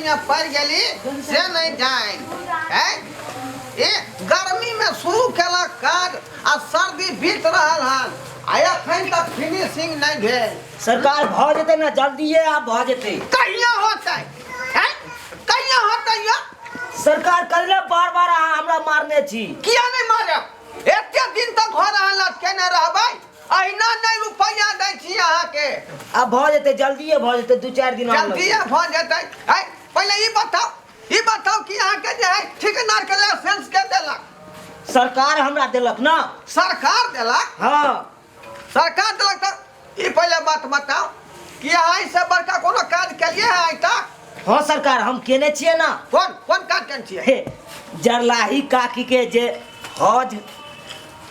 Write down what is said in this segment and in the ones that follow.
में पड़ गेली से नहीं जान हैं। ए गर्मी में शुरू केलक काज आ सर्दी बीत रहल हन आ एखन तक फिनिशिंग नहीं भेल। सरकार भऽ जेतै ने जल्दिए आब भऽ जेतै। कहिया होतै हैं? कहिया होतै यो? सरकार कहिले बार बार अहाँ हमरा मारने छी। किया नहीं मारब? एते दिन तक घर अहाँ लटकेने रहबै, अहिना नहीं रुपैआ दै छी अहाँके। आब भऽ जेतै जल्दिए भऽ जेतै, 2-4 दिन और लगतै। जल्दिए भऽ जेतै। है पहिले ई बताउ, ई बताउ कि अहाँके जे है ठेकेदार के लाइसेंस के देलक? सरकार हमरा देलक ना। सरकार देलक? हाँ। सरकार देलक तऽ ई पहिले बात बताउ कि अहाँ एहिसँ बड़का कोनो काज केलियै हँ आइ तक? हाँ सरकार, हम केने छियै ना। कोन कोन काज केने छियै? हे, जरलाही काकी के जे हौज,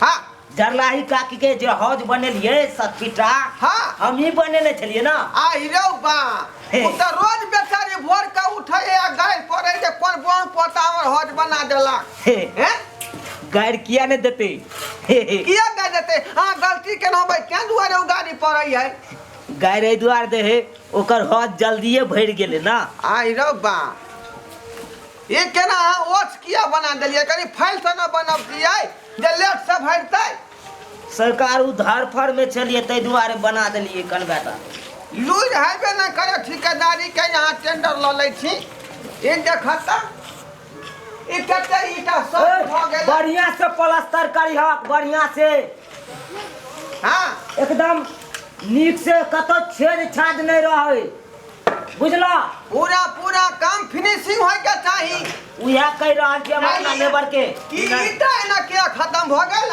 हाँ, जरलाही काकी के जे हौज बनेलियै सतपीटा, हाँ, हम ही बनेने छलियै ना। आ रौ बा, हे। ओ तऽ रोज बेचारी भोर के उठै आ गारि पड़ै जे कोन बम पोता हमर हौज बना देलक। हे। हैं? गारि किया नहि देतै? हे, हे। किया गारि देतै? अहाँ गलती केना होबै तें दुआरे ओ गारि पड़ै है। गारि एहि दुआरे दे है, ओकर हौज जल्दिए भरि गेलै ना। आइ रौ बा, ई केना अहाँ ओछ किया बना देलियै? कनि फैल से न बनबतियै जे लेट से भरतै। सरकार उ धरफड़ में छलियै ताहि दुआरे बना देलियै कनबेटा। लूरि हेबे नहि करे ठिकेदारी के यहाँ टेंडर लऽ लै छी। ई देखत तऽ ई कते ईटा सब भऽ गेल। बढ़िया से प्लास्टर करिहक, बढ़िया से। हाँ। एकदम नीक से, कतौ छेद छाद नहि रहै, बुझला? पूरा पूरा काम फिनिशिंग होय के चाही। उएह कहि रहल छी हम अपना लेबर के। ई ईटा एना किया खत्म भऽ गेल?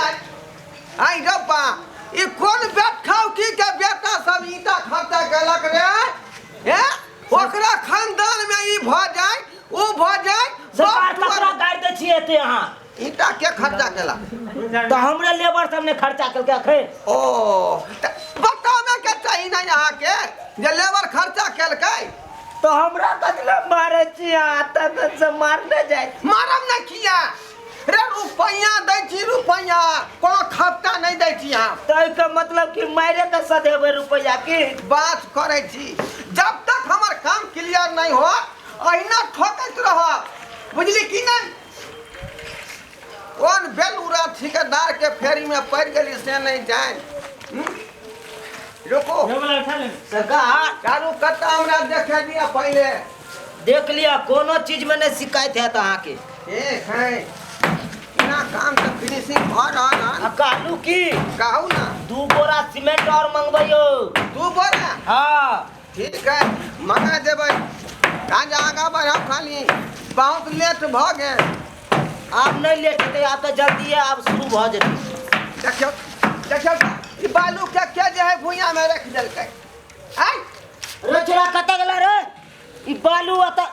आइ रब्बा, ई कोन बेट खाउ की के बेटा सब ईटा खर्चा केलक रे? हे, ओकरा खानदान में ई भऽ जाय ओ भऽ जाय। सरकार बाप ककरा गारि दै छियै एते अहाँ? ईटा के खर्चा केलक? तऽ हमरे लेबर सब ने खर्चा केलकै अखन। ओ तऽ बताबे के चाही ने अहाँके जे लेबर खर्चा केलकै। तऽ हमरा कथी लए मारै छी अहाँ? तखन से मारने जाइ छी। मारब ने किया रे? रुपैआ दै छी रुपैआ, कोनो खपटा नहि दै छी अहाँ। ताहिके मतलब कि मारे के सधेबै रुपैआ की? बात करै छी, जब तक हमर काम क्लियर नहि हो अहिना ठोकैत रहब, बुझली कि नहि? कोन बेलूरा ठेकेदार के फेरी में पड़ गेली से नहीं जान। रुको सरकार, चारू कत्ता हमरा देखे दिया पहले। देख लिया, कोनो चीज में नहीं शिकायत है अहाँके। ठीक है, बिना काम के फिनिशिंग भऽ रहल हन। आ कहलू की? कहू ना। 2 बोरा सीमेंट और मंगबैयो। 2 बोरा? हाँ। ठीक है, मंगा देबै। काज आगाँ बढ़ाउ, खाली बहुत लेट भऽ गेल। आब नहीं लेट हेतै, आब तऽ जल्दी है, आब शुरू भऽ जेतै। देखियौ देखियौ, ई बालू के के जे है भुइयाँ में रखि देलकै। आँय रे छोरा, कतऽ गेलै रे ई बालू? ओतऽ